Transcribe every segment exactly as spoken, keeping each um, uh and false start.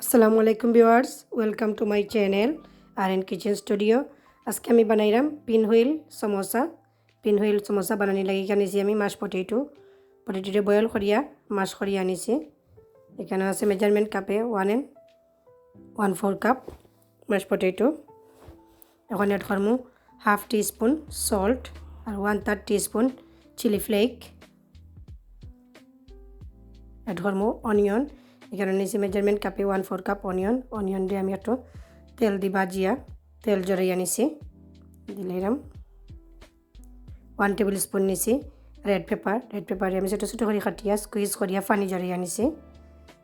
আসসালামু আলাইকুম viewers, welcome to my channel R N Kitchen Studio। আজকে আমি বানাইরাম pinwheel সমোসা। Pinwheel সমোসা বানানি লাগি এখানো নিছি আমি mash potato। Potato রে boil করিয়া mash করিয়া নিছি। এখানো আছে measurement cup A one and one four cup mash potato। এখন add করমু half teaspoon salt আর one third teaspoon chili flake। Add করমু onion। এখানো নিছি measurement cup এ one four cup onion। Onion রে আমি একটু তেল দি ভাজিয়া তেল ঝরাইয়া নিছি। দিলাইরাম one table spoon নিছি red pepper। Red pepper রে আমি ছোট ছোট করি কাটিয়া squeeze করিয়া পানি ঝরাইয়া নিছি।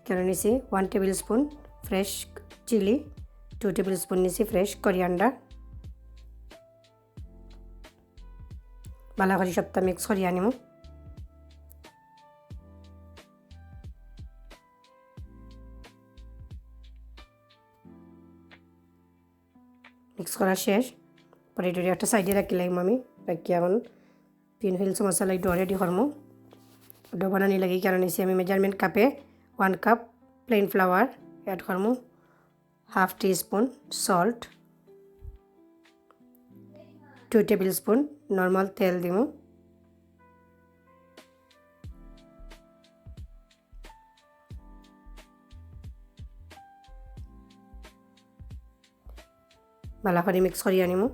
এখানো নিছি one table spoon fresh chili, two table spoon নিছি fresh coriander। ভালা করি সবটা mix করিয়া নিমু। Mix করা শেষ। Potato রে একটা side এ রাখিলাইমু আমি। রাখিয়া এখন pinwheel সমোসা লাগি dough ready করমু। Dough বানানি লাগি এখানো নিছি আমি measurement cup এ one cup plain flour, add করমু half teaspoon salt, two table spoon normal তেল দিমু। ভালা করি mix করিয়া নিমু।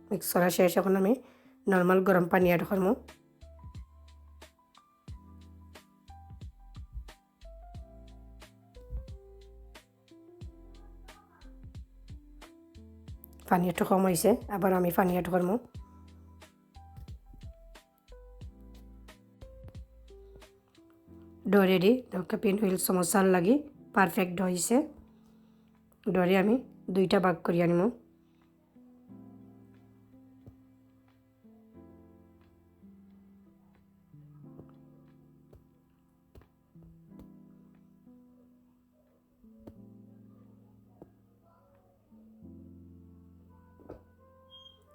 Mix করা শেষ, এখন আমি normal গরম পানি add করমু। পানি একটু কম অইছে, আবার আমি পানি add করমু। Dough ready। দেখো, pinwheel সমোসার লাগি perfect dough অইছে। Dough রে আমি দুইটা ভাগ করিয়া নিমু।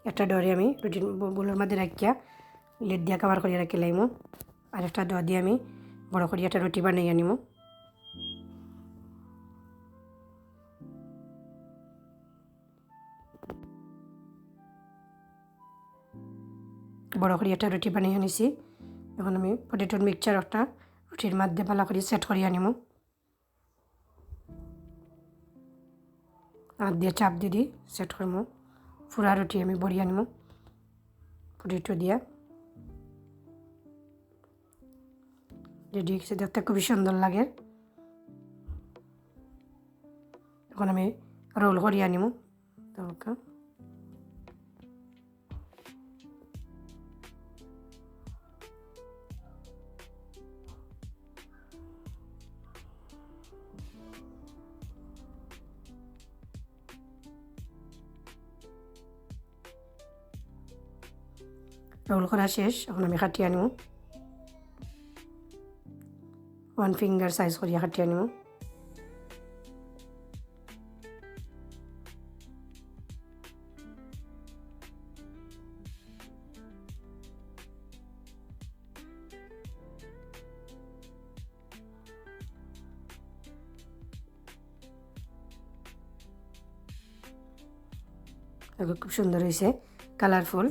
একটা dough রে আমি রুটির ব-, bowl অর মাঝে রাখিয়া lid দিয়া cover করিয়া রাখিলাইমু। আর একটা dough দিয়া আমি বড় করি একটা রুটি বানাইয়া নিমু। বড় করি একটা রুটি বানাইয়া নিছি। এখন আমি potato র mixture একটা রুটির মাঝে ভালা করি set করিয়া নিমু। হাত দিয়া চাপ দি দি set করমু। পুরা রুটি আমি ভরিয়া নিমু potato দিয়া। Ready অইছে, দেখতে খুবই সুন্দর লাগে। এখন আমি roll করিয়া নিমু। দরকার। Roll করা শেষ, এখন আমি কাটিয়া নিমু। One finger size করিয়া কাটিয়া নিমু। দেখো, খুব সুন্দর অইছে, colourful।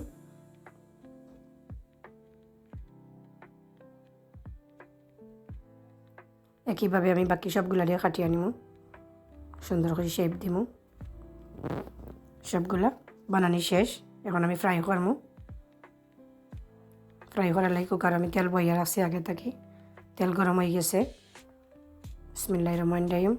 একইভাবে আমি বাকি সবগুলারে কাটিয়া নিমু, সুন্দর করি shape দিমু। সবগুলা বানানি শেষ, এখন আমি fry করমু। Fry করার লাগি cooker আমি তেল বইয়া রাখছি আগে থাকি, তেল গরম অই গেছে। বিসমিল্লাহির রহমানির রহিম।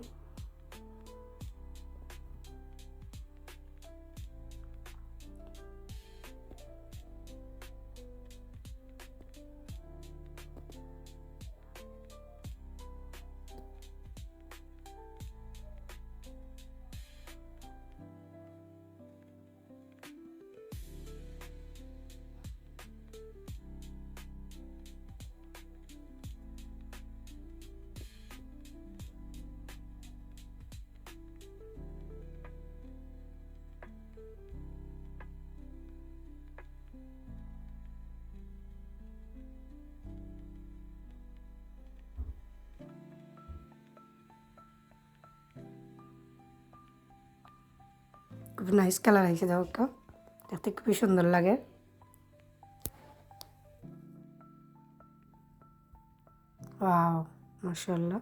নাইস কালার আইছে, দেখো, দেখতে খুবই সুন্দর লাগে। ওয়াও, মাশাআল্লাহ।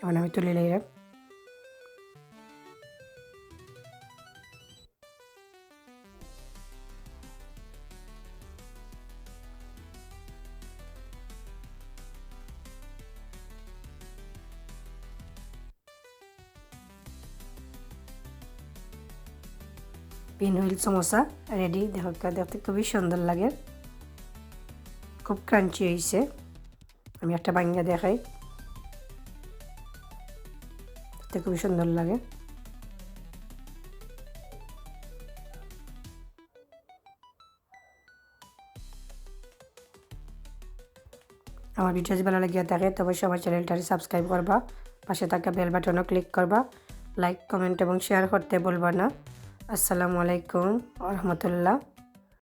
এখন আমি তুলে নিলাম। পিন হুইল সমোসা রেডি। দেখো, দেখতে খুবই সুন্দর লাগে, খুব ক্রাঞ্চি হইছে। আমি একটা ভাঙ্গা দেখাই, দেখতে খুবই সুন্দর লাগে। আমার ভিডিও যদি ভালো লাগিয়া থাকে, তো অবশ্যই আমার চ্যানেলটারে সাবস্ক্রাইব করবা, পাশে থাকা বেল বাটনও ক্লিক করবা, লাইক, কমেন্ট এবং শেয়ার করতে ভুলবা না। আসসালামু আলাইকুম ওয়া রাহমাতুল্লাহ।